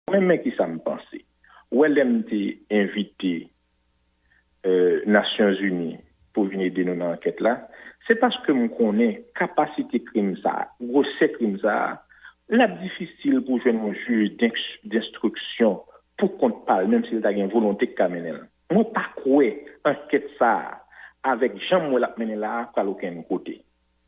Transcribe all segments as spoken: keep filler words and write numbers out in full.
Mwen, men ki sa m panse. Ou wè, lè m te envite euh, Nasyonzini pou vin ede nou nan ankèt la, se paske m konnen kapasite krim sa a, gwosè krim sa a, l ap difisil pou jwenn yon jij d'ens- d'instruction pou kont pa l, menm si l ta gen volonte k ka mennen l. Mwen pa kwè ankèt sa a, avèk jan m wè l ap mennen la a, pral okenn kote.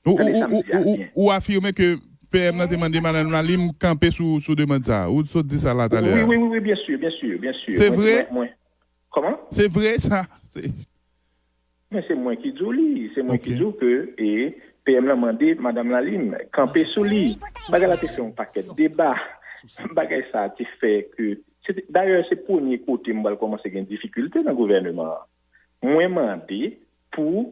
Ou, ou, ou, ou, ou, ou afime ke P M nan te mande Madanm Lalim kanpe sou, sou demann sa a. Ou sot di sa la talè a. Wi, wi, wi, wi, byen si, byen si, byen si. Se vre? Mwen, mwen, Kòman? Se vre sa. Se... Men se mwen ki di w li. Se mwen ki di w ke e, P M lan mande Madanm Lalim kanpe sou li. Bagay la te fè yon pakèt deba. Bagay sa a te fè ke. Dayè, se premye kote m pral kòmanse gen difikilte nan gouvèneman an. Mwen mande pou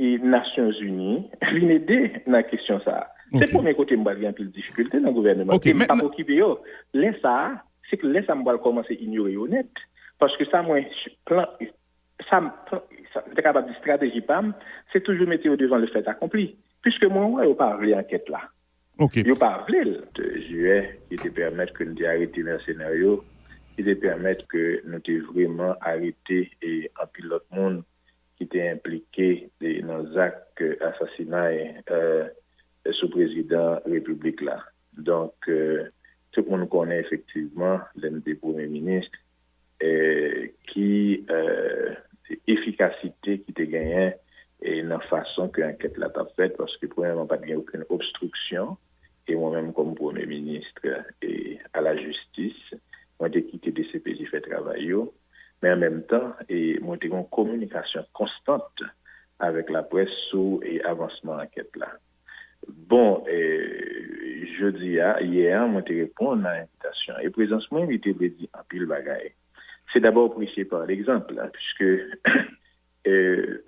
e Nasyonzini vin ede nan kesyon sa a. Se premye kote m pral gen anpil difikilte nan gouvèneman. E m p ap okipe yo. Lè sa a, se ke lè sa a m pral kòmanse inyore yo nèt. Paske sa mwen plan, sa m plan, sa, m te kapab di estrateji pa m, se toujou mete yo devan le fait accompli. Piske mwen wè yo pa vle ankèt la. Yo pa vle l. Jiyè, ki te pèmèt ke nou te arete mèsenè yo, ki te pèmèt ke nou te vrèman arete e anpil lòt moun ki te enplike nan zak asasinay sou prezidan repiblik la. Donk, tout moun konnen efektivman, lè m te premye minis, ki efikasite ki te genyen nan fason ke ankèt la t ap fèt, paske premyèman, pa t gen okenn obstriksyon, e mwen menm kòm premye minis a la jistis, mwen te kite D C P J fè travay yo, men an menm tan, e mwen te gen yon kominikasyon konstant avèk laprès sou e avansman ankèt la. Bon, e, jodi a, yè a, mwen te reponn a envitasyon an. E prezans mwen, li te vle di anpil bagay. Se dabò preche pa legzanp, piske e,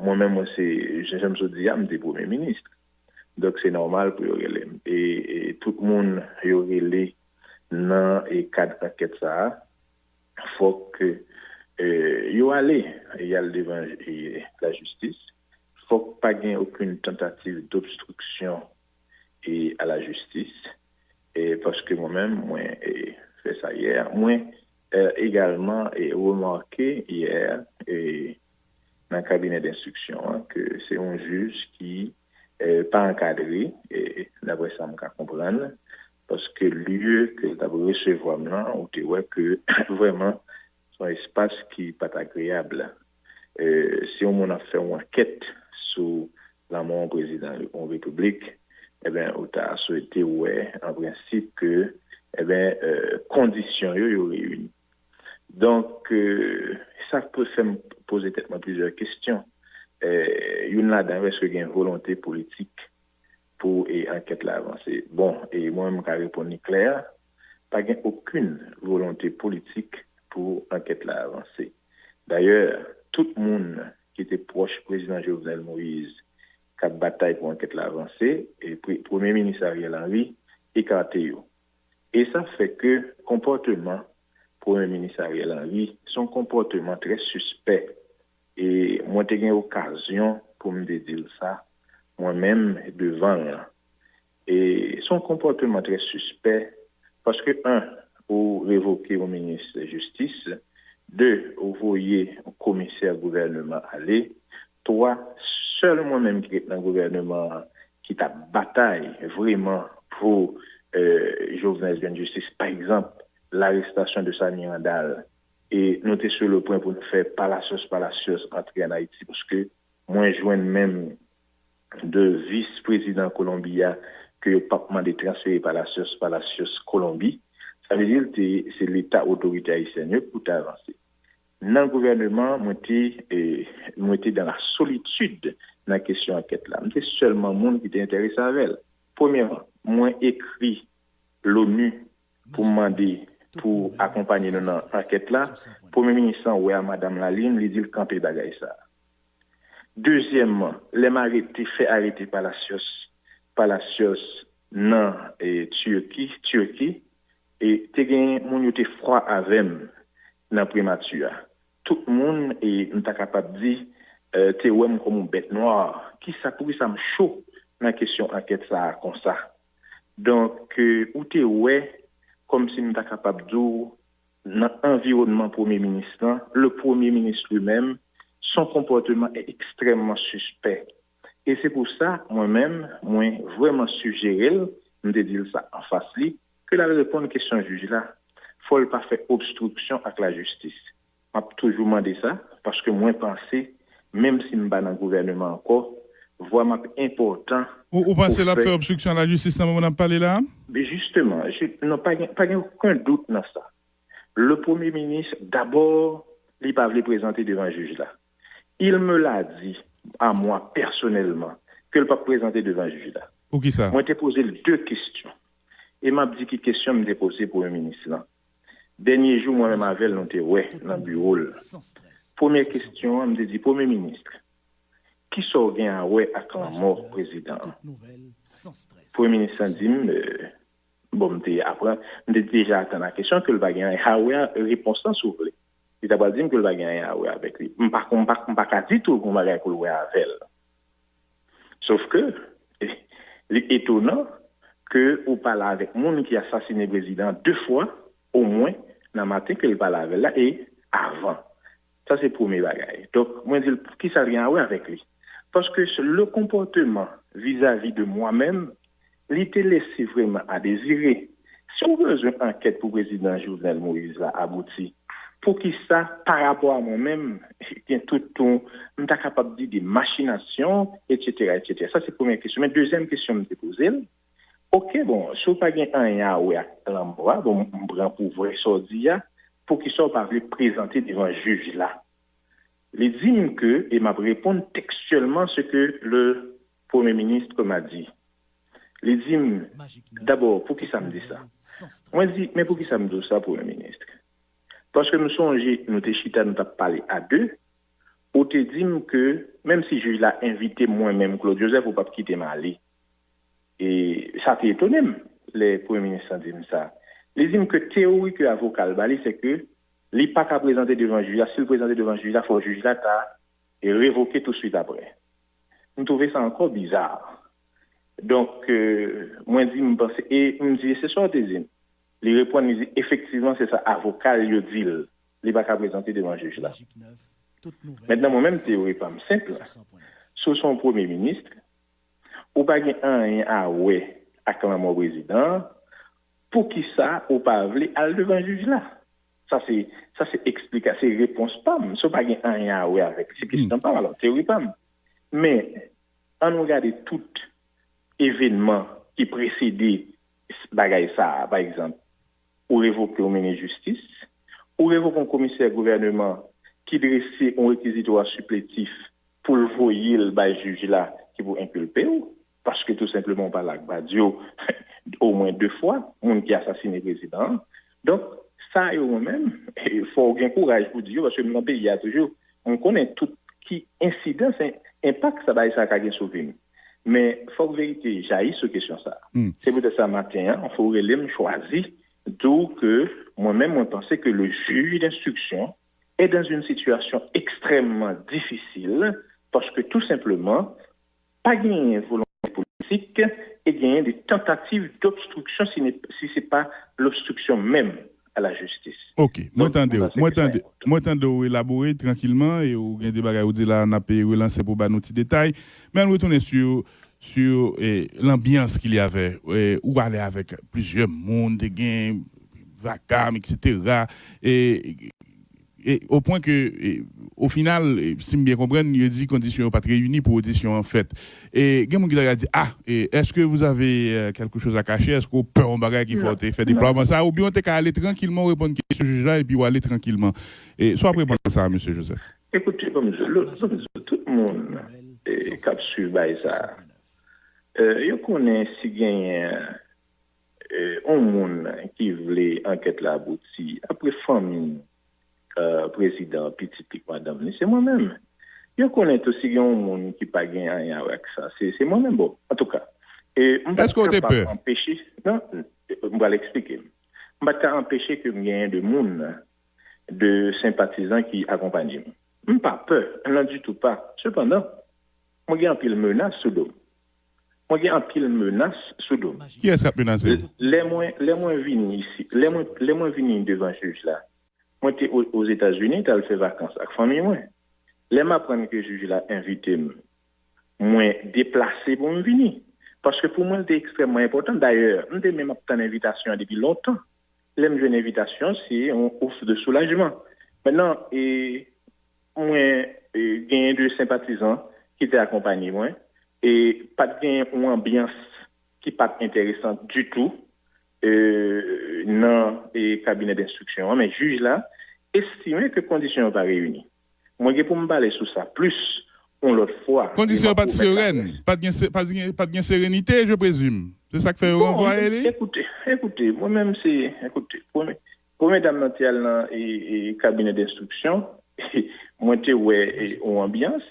mwen menm, mwen se, jan m sot di a, m te premye minis. Donk, se nòmal pou yo rele m. E, e tout moun yo rele nan e kad ankèt sa a, fòk e, yo ale, y al devan e, lajistis. Fòk pa gen okenn tantativ dobstriksyon e, a lajistis. E, paske mwen menm, mwen e, fè sa yè. Mwen e, egalman e, remake yè e, nan kabinè denstriksyon an ke se yon jij ki e, pa ankadre, e, daprè sa m ka konprann, paske lye ke l t ap resevwa m lan, ou te wè ke vrèman se yon espas ki pa t agreyab. E, si yon moun ap fè yon ankèt sou lanmò yon prezidan yon repiblik, eben, ou ta swete wè, an prensip, ke, eben, e, kondisyon yo, yo reyini. Donk, e, sa fè m poze tèt mwen plizyè kesyon. E, youn ladan yo, èske gen volonte politik pou e, ankèt la avanse? Bon, e mwen, m ka reponn li klè, pa gen okenn volonte politik pou ankèt la avanse. Dayè, tout moun ki te pwòch prezidan Jovenel Moïse k ap batay pou ankèt la avanse, e pre- Premye Minis Ariel Henry ekate yo. E sa fè ke konpòteman Premye Minis Ariel Henry se yon konpòteman trè sispè. E mwen te gen okazyon pou m te di l sa, mwen menm, devan l. E se yon konpòteman trè sispè, paske, en, ou revoke yon minis jistis, de, ou voye yon komisè gouvèneman ale, twa, sèl mwen menm ki ret nan gouvèneman an ki t ap batay vrèman pou e, Jovenel jwenn jistis, pa egzanp, larestasyon de Samy Randal, e nou te sou le pwen pou nou fè Palacios Palacios antre ann Ayiti, paske mwen jwenn menm de vis prezidan Kolonbi a ke yo p ap mande transfere Palacios Palacios Kolonbi. Sa vle di, l te, se Leta, otorite ayisyèn yo ki pou te avanse. Nan gouvèneman, mwen te, e, mwen te dans la solitude nan kesyon ankèt la. M te sèlman moun ki te enterese avè l. Premyèman, mwen ekri L'ONU pou mande pou akonpaye nou nan ankèt la. Premye minis lan wè a Madanm Lalim, li di l kanpe bagay sa a. Dezyèmman, lè m arete, fè arete Palacios, Palacios nan e, Turki, Turki, e te gen moun yo te fwa avè m nan primati a. Tout moun, e m ta kapab di, e, te wè m kòm yon bèt nwa. Kisa, poukisa m cho nan kesyon ankèt sa a konsa? Donk, e, ou te wè, kòmsi m ta kapab di w, nan anviwònman premye minis lan, le premye minis li menm, son konpòteman est extrêmement suspect. E se pou sa, mwen menm, mwen vrèman sijere l, m te di l sa anfas li, ke l al reponn kesyon jij la. Fò l pa fè obstriksyon ak lajistis. M ap toujou mande sa, paske mwen panse, menm si m pa nan gouvènman ankò, vwa m ap enpòtan. Ou, ou panse l ap fè obstriksyon a lajistis nan moman n ap pale la a? Men jisteman, non, pa gen, pa gen okenn dout nan sa. Le premye minis, dabò, li pa vle prezante devan jij la. Il me l'a dit à moi personnellement ke l p ap prezante devan jij la. Poukisa? Mwen te poze l de kesyon. E m ap di ki kesyon m te poze premye minis lan. Dènye jou, mwen menm avè l, nou te wè nan biwo l. Premyè kesyon an, m te di, Premye minis, kisa w gen a wè ak lanmò prezidan an? Premye minis lan di m, euh, bon, m te aprann, m te deja atann a kesyon ke l pa gen anyen a wè a repons lan, si w vle. Li ta pral di m ke l pa gen anyen a wè avèk li. M pa, m pa, m pa ka di tou l gen yon bagay pou l wè avè l. Sof ke, li etonan ke ou pale avèk moun ki asasine prezidan an de fwa, omwen, nan maten ke l pale avè l la, e avan. Sa se premye bagay. Donk, mwen di l, kisa l gen a wè avèk li? Paske le konpòteman vizavi de mwa menm, li te lese vrèman a dezire. Si w bezwen ankèt pou prezidan Jovenel Moïse la abouti, poukisa, parapò a mwen menm, gen tout yon, m ta kapab di de machinasyon, etsetera, etsetera. Sa se premyè kesyon. Men dezyèm kesyon m te poze l, oke, bon, si w pa gen anyen a wè ak lanmò a, bon, m pran pou vrè sa w di a, poukisa w pa vle prezante devan jij la? Li di m ke, e m ap reponn tekstyèlman ce que le Premier ministre m'a dit. Li di m, dabò, poukisa m di sa? Mwen di, men poukisa m di w sa, Premye Minis? Paske m sonje, nou te chita, nou t ap pale a de, ou te di m ke, menm si jij la envite m, mwen menm, Claude Joseph, ou p ap kite m ale. E sa te etone m, lè Premye Minis lan di m sa. Li di m ke teyori ke avoka l ba li, se ke li pa ka prezante devan jij la. Si l prezante devan jij la, fò jij la ta revoke touswit apre. M twouve sa ankò biza. Donk, euh, mwen di, m panse, e m di, se sa w te di m. Li reponn, li di, efektivman, se sa avoka l yo di l. Li pa ka prezante devan jij la. Mentnan, mwen menm, teyori pa m senp. Si w se yon premye minis, ou pa gen anyen a wè ak lanmò prezidan an, poukisa ou pa vle al devan jij la? Sa se, sa se eksplika, se repons pa m. Si w pa gen anyen a wè avèk li, se kesyon pa m, alò, teyori pa m. Men, ann nou gade tout evènman ki presede bagay sa a, pa egzanp, ou revoke yon minis jistis, ou revoke yon komisè gouvèneman ki drese yon rekizitwa sipletif pou l voye l bay jij la ki pou enkilpe w, paske tou senpleman w pale ak Badio omwen de fwa, moun ki asasine prezidan an. Donk, sa yo mwen menm, fò w gen kouraj pou di yo, paske m nan peyi a toujou, m konnen tout ki ensidans, en- enpak sa bagay sa ka gen sou vi m. Men, fòk verite jayi sou kesyon sa a. Se poutèt sa, maten an, fò w rele m, chwazi, di w ke mwen menm, mwen panse ke le juge d'instruction est dans une situation extrêmement difficile, paske tou senpleman, pa genyen volonte politik e genyen de tantativ d'obstruction si ne- si se pa l'obstruction même à la justice. Ok, mwen tande w. Mwen tande, mwen tande w elabore trankilman e ou gen de bagay ou di la, n ap relanse pou ba nou ti detay. Men ann retounen sou, sou, eh, lanbyans ki li avè, eh, ou ale avèk plizyè moun, te gen vakam, etsetera. E, e, o pwen ke, e, o final, e, si m byen konprann, yo di kondisyon yo pa t reyini pou odisyon an fèt. E gen moun ki ta ka di, ah, e, est-ce que vous avez, euh, quelque chose à cacher? Èske w pè yon bagay ki fè w te fè deplwaman sa a? Oubyen w te ka ale trankilman, w reponn kesyon jij la, epi w ale trankilman. E sa w ap reponn a sa, Mesye Joseph? Ekoute, ban m di w, ban m di w, tout moun, e, k ap swiv bagay sa a, e, yo konnen si genyen, e, yon moun ki vle ankèt la abouti, apre fanmi, e, prezidan, pitit li, madanm li, se mwen menm. Yo konnen tou si gen yon moun ki pa gen anyen a wè ak sa, se, se mwen menm. Bon, antouka, e, m pa t kapab anpeche, non, m pral eksplike m. M pa t ka anpeche ke m genyen de moun, de senpatizan ki akonpanye m. M pa pè, nan ditou pa. Sepandan, mwen gen anpil menas sou do m. Mwen gen anpil menas sou do m. Kiyès k ap menase w? Lè mwen, lè mwen vini isi, lè mwen, lè mwen vini devan jij la, Mwen te Ozetazini, t al fè vakans ak fanmi mwen. Lè m aprann ke jij la envite m, mwen deplase pou m vini. Paske pou mwen, l te ekstrèmman enpòtan. Dayè, m te menm ap tann envitasyon an depi lontan. Lè m jwenn envitasyon, se yon ouf de soulajman. Mentnan, e, mwen e, genyen de senpatizan ki te akonpanye mwen. E pa t genyen yon anbyans ki pa t enteresan ditou e, nan e, kabinè denstriksyon an, men jij la estime ke kondisyon yo pa reyini. Mwen gen pou m pale sou sa plis yon lòt fwa. Kondisyon yo pa t serèn, pa t gen, pa t gen, pa t gen serenite, je présume. Se sa k fè yo ranvwaye li? Ekoute, ekoute, mwen menm se, ekoute, premye, premye dam nan te al nan e, e, kabinè denstriksyon, mwen te wè e, yon anbyans,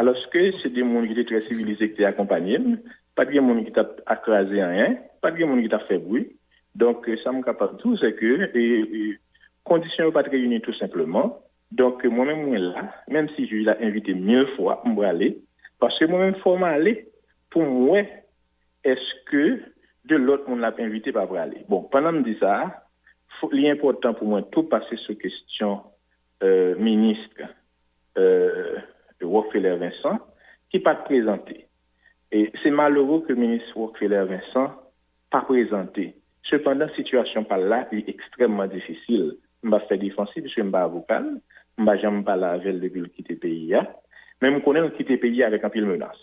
alòske se de moun ki te trè sivilize ki te akonpanye m, pa t gen moun ki t ap kraze anyen, pa t gen moun ki t ap fè bri. Donk, sa m kapab di w, se ke e, e, kondisyon yo pa t reyini tou senpleman. Donk, mwen menm mwen la, menm si jij la envite m mil fwa, m prale, paske mwen menm fò m ale pou m wè èske de lòt moun l ap envite pa prale. Bon, pandan m di sa a, li enpòtan pou mwen tou pase sou kesyon e, minis e, Rockefeller Vincent, ki pa t prezante. E se malere ke minis Rockefeller Vincent pa prezante. Sepandan, sitiyasyon pa l la, li ekstrèmman difisil. M p ap fè defansif, piske m pa avoka l, m pa janm pale avè l depi l kite peyi a. Men m konnen l kite peyi a avèk anpil menas.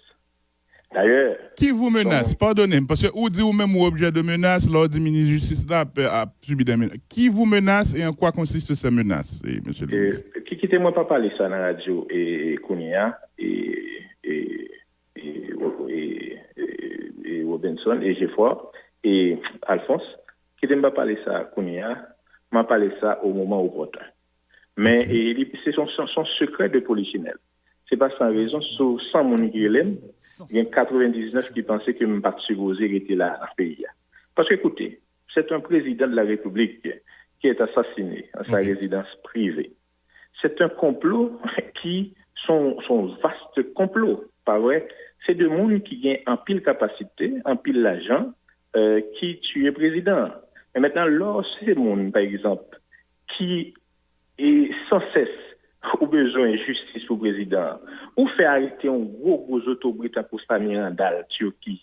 Dayè, Ki vou menas? Padone m, paske ou di ou menm ou objè de menas, lè w di minis jistis la ap, ap sibi de menas. Qui vous menace et en quoi consistent ces menaces, eh, monsieur le ministre? Ki kite mwen pa pale sa nan radyo e kounye a, e, e, e, e, e, e Robinson, e Geoffroy, e Alphonse, kite m pa pale sa kounye a, m a pale sa o moman opòtèn. Men e, li, se son, son, son sekrè de polichinèl. Se pa san rezon, sou san moun ki rele m, gen katrevendiznèf ki panse ke m pa t sipoze rete la nan peyi a. Paske koute, c'est un président de la République qui est assassiné dans sa résidence privée. C'est un complot qui, son, son vaste complot, pa vre? Se de moun ki gen anpil kapasite, anpil lajan, euh, ki tiye prezidan an. Men mentnan, lè se moun, pa egzanp, ki e sansès ou bezwen jistis pou prezidan an. Ou fè arete yon gwo gwo zotobri tankou Samir Handal, Turki.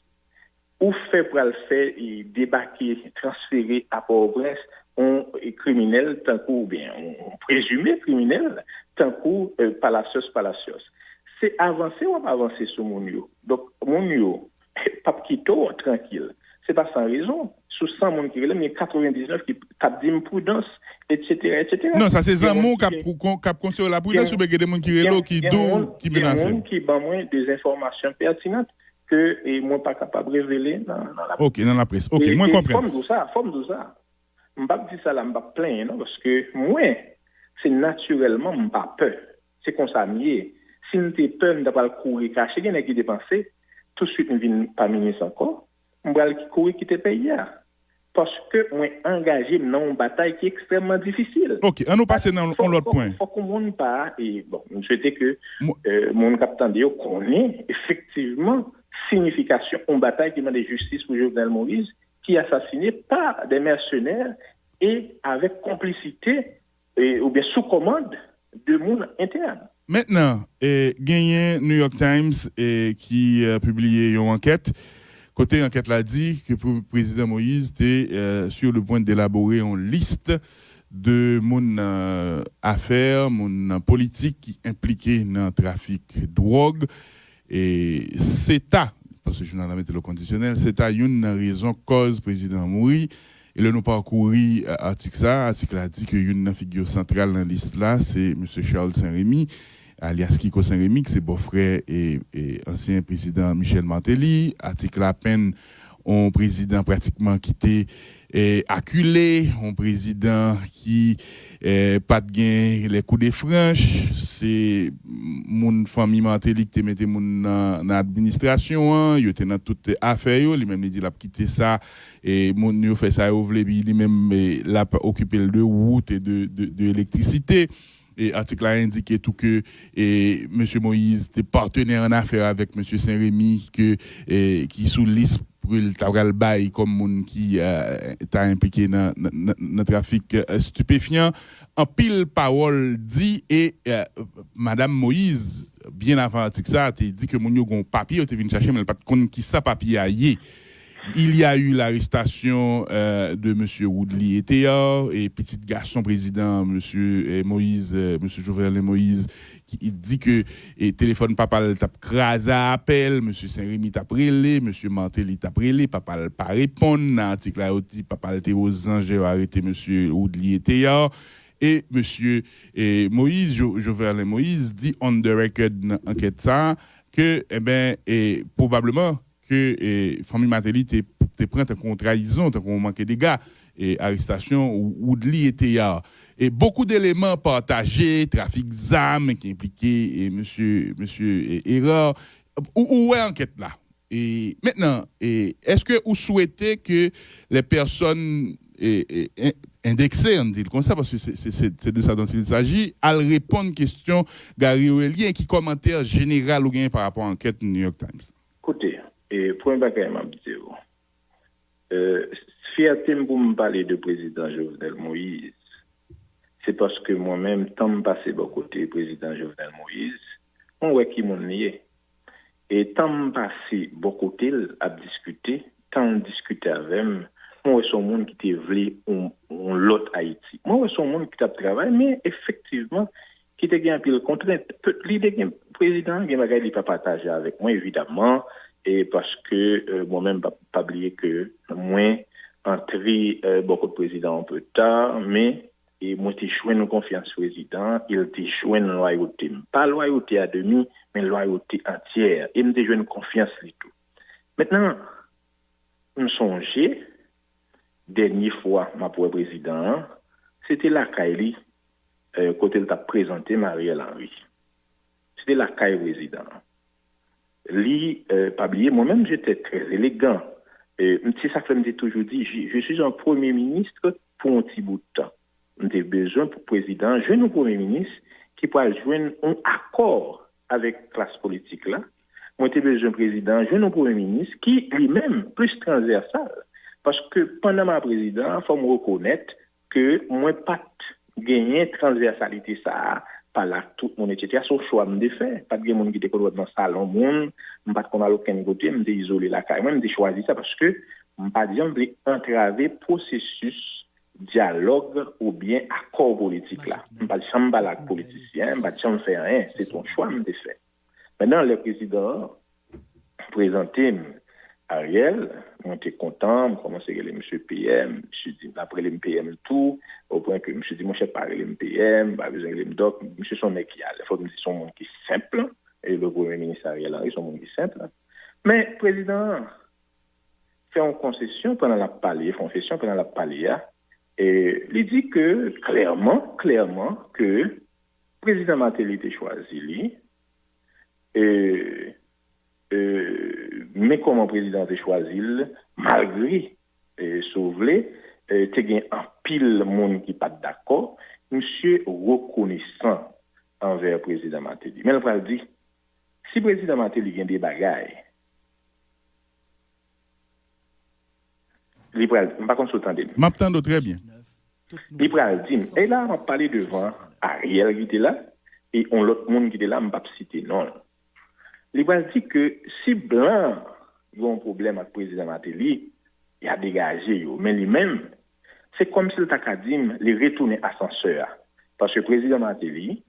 Ou fè pral fè e debake, transfere a Pòtoprens yon e kriminèl tankou, oubyen yon prezime kriminèl tankou e Palacios Palacios. Se avanse w ap avanse sou moun yo. Donk, moun yo p ap kite w trankil. Se pa san rezon. Sou san moun ki rele m, gen katrevendiznèf ki t ap di m pridans, etsetera, etsetera. Non, sa se zanmi w k ap konseye w la pridans oubyen gen de moun ki rele w ki di w ki menase w? Gen moun ki ban mwen de enfòmasyon pètinant ke e, mwen pa kapab revele nan, nan laprès. Ok, nan laprès. Ok, mwen konprann. Fò m di w sa, fò m di w sa. M p ap di sa la, m p ap plenyen non, paske mwen, se natirèlman m pa pè. Se konsa m ye. Si m te pè, m ta pral kouri kache. Gen nèg ki te panse, tousuit m vin pa minis ankò, m pral kouri kite peyi a. Paske mwen angaje m nan yon batay ki ekstrèmman difisil. Ok, ann nou pase nan yon lòt pwen. Fòk yon moun pa, e bon, m swete ke e, moun k ap tande yo konnen efektivman siyifikasyon yon batay ki mande jistis pou Jovenel Moïse, ki asasine pa de mèsenè e avèk konplisite e, oubyen sou kòmand de moun entèn. Mentnan, e, genyen New York Times e, ki e, pibliye yon ankèt kote ankèt la di ke pre- Prezidan Moïse te e, sur le point d'élaborer yon liste de moun nan afè, moun nan politik ki enplike nan trafik dwòg. E se ta, paske jounal la mete l o kondisyonèl, se ta youn nan rezon kòz prezidan an mouri. E lè nou pakouri atik sa a, atik la di ke youn nan figi santral nan lis la se mesye Charles Saint-Remy, alyas Kiko Saint-Remy, ki se bòfrè e, e ansyen prezidan Michel Martelly. Atik la penn yon prezidan pratikman ki te e, akile, yon prezidan ki e, pa t gen les coups de franche, se moun fanmi Martelly ki te mete moun nan, nan administrasyon an, yo te nan tout afè yo, li menm li di l ap kite sa, e moun yo fè sa yo vle, epi li menm e, l ap okipe l de wout e de, de, de elektrisite. E atik la endike tou ke e, mesye Moïse te patenè an afè avèk mesye Saint-Remy ke, e, ki sou lis pou l ta pral bay kòm moun ki e, ta enplike nan, nan, nan, nan trafik e, stipefyan. anpil pawòl di e eh, Madanm Moïse, byen avan atik sa a, te di ke moun yo gen yon papye yo te vin chache, men l pa t konn kisa papye a ye. Il y a eu l'arrestation euh, de M. Woodly Ethéard, e pitit gason prezidan, M. Moïse, euh, M. Jovenel Moïse, ki di ke e, telefòn papa l t ap kraze apèl, M. Saint-Remy t ap rele, M. Martelly t ap rele, papa l pa reponn. Nan atik la, yo di papa l te ozanj yo arete M. Woodly Ethéard. E M. E, Moïse, jo, Joverlin Moïse, di on the record nan ankèt sa a ke, enben, e, pwobableman, ke e, fanmi Martelly te, te pran tankou yon trayizon, tankou yon manke dega, e, arestasyon Woodly Ethéard. E bokou de eleman pataje, trafik zam ki enplike e, mesye, mesye e, Hérard. Ou, ou wè ankèt la. E mentnan, e, èske ou swete ke les personnes e, e, en- endekse, ann di l konsa, paske se, se, se, se de sa dont il s'agit, al reponn kesyon Gary Orelien, ki kòmantè jeneral ou genyen pa rapò a ankèt New York Times? Koute, e, premye bagay m ap di w, e, fyète m pou m pale de prezidan Jovenel Moïse, se paske mwen menm, tan m pase bò kote prezidan Jovenel Moïse, mwen wè ki moun li ye. E tan m pase bò kote l ap diskite, tan l diskite avè m, mwen wè se yon moun ki te vle yon, yon lòt Ayiti. Mwen wè se yon moun ki t ap travay, men efektivman, ki te gen anpil kontrent. Pe- Li te gen, prezidan an gen bagay li pa pataje avèk mwen, evidamman, e paske e, mwen menm, pa, pa bliye ke mwen antre e, bò kot prezidan an yon pe ta, men e mwen te jwenn konfyans prezidan an, e l te jwenn lwayote m. Pa lwayote a demi, men lwayote antyè. E m te jwenn konfyans li tou. Mentnan, m sonje, dènye fwa m ap wè prezidan an, se te lakay li, e, kote l t ap prezante m Ariel Henry. Se te lakay prezidan an. Li, e, pa bliye, mwen menm, je te trè elegan. E, m- se sa k fè m te toujou di, je, je suis un premier ministre pour un ti bout de temps. M te bezwen pou prezidan an jwenn yon premye minis ki pral jwenn yon akò avèk klas politik la. Mwen te bezwen prezidan an jwenn yon premye minis ki, li menm, plis transvèsal. Paske pandan m a prezidan an, fò m rekonèt ke mwen pa t genyen transvèsalite sa a, pale ak tout moun, etsetera. Se yon chwa m te fè. Pa t gen moun ki te konn wè m nan salon moun, m pa t konn al okenn kote, m te izole lakay mwen, m te chwazi sa paske m pa t janm vle antrave pwosesis dyalòg oubyen akò politik la. M pa t janm pale ak politisyen, m pa t janm fè anyen. Se t yon chwa m te fè. Mentnan, lè prezidan an prezante m Ariel, mwen te kontan, m kòmanse rele misye P M, misye di, l ap rele m P M tou, o pwen ke misye di, monchè, pa rele m P M, pa bezwen rele m Dòk, misye se yon nèg ki alèz, fòk m di se yon moun ki senp, e le premye minis Ariel Henry se yon moun ki senp. Men prezidan an fè yon konsesyon pandan l ap pale, fè yon konsesyon pandan l ap pale a, e li di ke klèman, klèman, ke prezidan Martelly te chwazi li, e, e, men kòman prezidan te chwazi l, malgre, e, si w vle, e, te gen anpil moun ki pa t dakò, misye rekonesan anvè prezidan Martelly. Men l pral di, si prezidan Martelly gen de bagay, li pral, m pa konn si w tande m. M ap tande w trè byen. Li pral di m, e la, m ap pale devan Ariel ki te la, e yon lòt moun ki te la, m p ap site non l. Li pral di ke si blan yo yon pwoblèm ak prezidan Martelly, y a degaje yo. Men li menm, se kòmsi l ta ka di m, li retounen asansè a. Paske prezidan Martelly,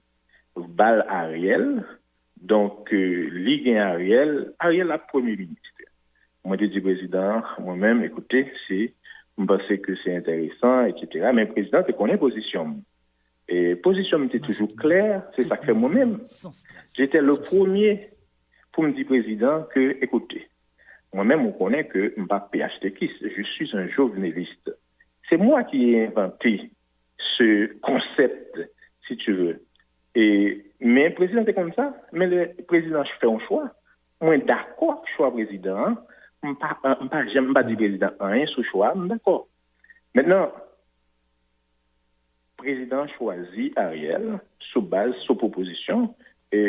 bal Ariel, donk, e, li gen Ariel, Ariel ap premye minis. Mwen te di prezidan an, mwen menm, ekoute, se, m panse ke se enteresan, etsetera. Men prezidan te konnen pozisyon m. E pozisyon m te toujou klè, se sa k fè mwen menm, j'étais le premier pou m di prezidan ke, ekoute, mwen menm, ou konnen ke m pa P H T kis, je suis un joveneliste. C'est moi qui ai inventé ce concept, si tu veux. E, men prezidan te konn sa, men lè prezidan fè yon chwa, mwen dakò ak chwa prezidan an, m pa, m pa janm, m pa di prezidan anyen sou chwa, m dakò. Mentnan, prezidan chwazi Ariel sou baz, sou pwopozisyon, e,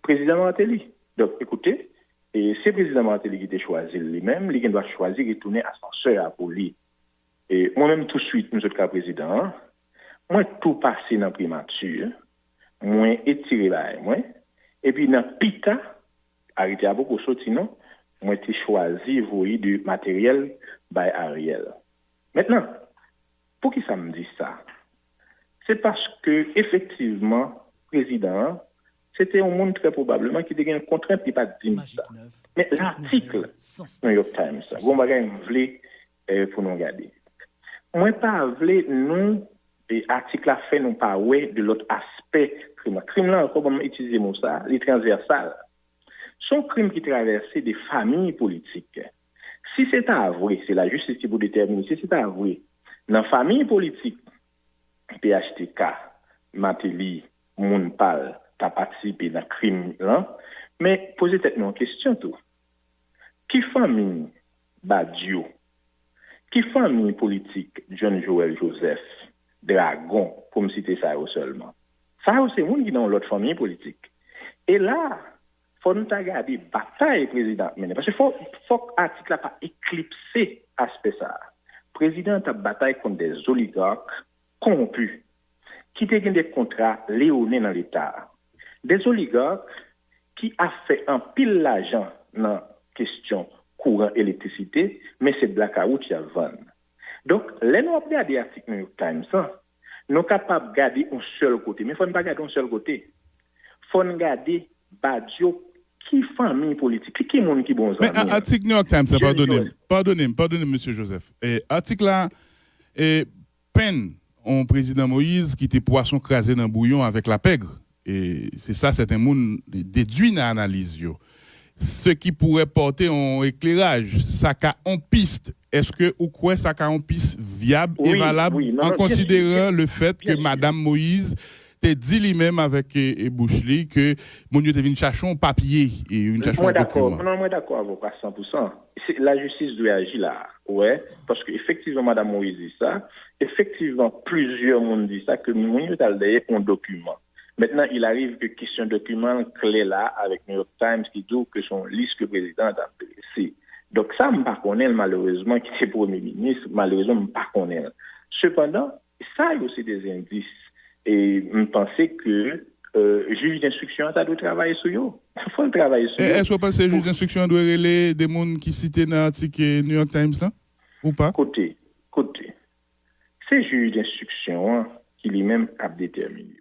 prezidan Martelly. Donk, ekoute, e, se prezidan Martelly ki te chwazi l li menm, li gen dwa chwazi retounen asansè a pou li. E, mwen menm, touswit, m sot ka prezidan an, Mwen tou pase nan primati, mwen etire bagay mwen, epi nan pita, arete a poko soti non, mwen te chwazi voye de materyèl bay Ariel. Mentnan, poukisa m di sa? Se paske efektivman, prezidan an, se te yon moun trè pwobableman ki te gen kontrent, li pa t di m sa. Men latik New York Times sa, gon bagay m vle eh, pou nou gade. Mwen pa vle nou e atik la fè nou pa wè de lòt aspè krim la. Krim la ankò, ban m itilize mo sa, li transvèsal. Se yon krim ki travèse de famiy politik. Si se ta vre, se lajistis ki pou detèmine, si se ta vre, nan famiy politik P H T K, Martelly, moun pa l ta patisipe nan krim lan, men poze tèt nou yon kesyon tou. Ki fanmi Badio? Ki fanmi politik John Joel Joseph, Dragon, pou m site sa yo sèlman? Sa yo se moun ki nan yon lòt fanmi politik. E la, fò nou ta gade batay prezidan ap mennen. Paske fò, fòk atik la pa eklipse aspè sa a. Prezidan an t ap batay kont de oligak kowonpi ki te gen de kontra leyonen nan Leta a. De oligak ki ap fè anpil lajan nan kesyon kouran, elektrisite, men se blakawout y ap vann. Donk, lè nou ap gade atik New York Times lan, nou kapab gade yon sèl kote, men fò n pa gade yon sèl kote. Fò n gade Badio ki fanmi politik, ki, ki moun ki bon zanmi. Men atik New York Times la, padone m, padone m, padone m, mesye Joseph. E, atik la, e, penn yon prezidan Moïse ki te pwason kraze nan bouyon avèk lapèg. E se sa sèten moun dedui nan analiz yo. Ce qui pourrait porter yon ekleraj, sa ka yon pis. Èske ou kwè sa ka yon pis vyab e valab an konsideran le fèt ke madanm Moïse te di li menm avèk e, e bouch li ke moun yo te vin chache yon papye e vin chache yon dokiman? Non, mwen dakò avè w a san pou san. Lajistis dwe aji la, ou wè, paske efektivman madanm Moïse di sa, efektivman plizyè moun di sa ke moun yo t al dèyè yon dokiman. Mentnan, il arrive ke kesyon dokiman an klè la avèk New York Times ki di w ke se yon lis ke prezidan an t ap drese. Donk sa, m pa konnen l malerezman, ki te premye minis, malerezman, m pa konnen l. Sepandan, sa yo se de zendis. E m panse ke jij denstriksyon an ta dwe travay sou yo. Fò l travay sou yo. Èske w panse jij denstriksyon an dwe rele de moun ki site nan atik New York Times lan? Ou pa? Kote, kote. Se jij denstriksyon an ki li menm k ap detèmine.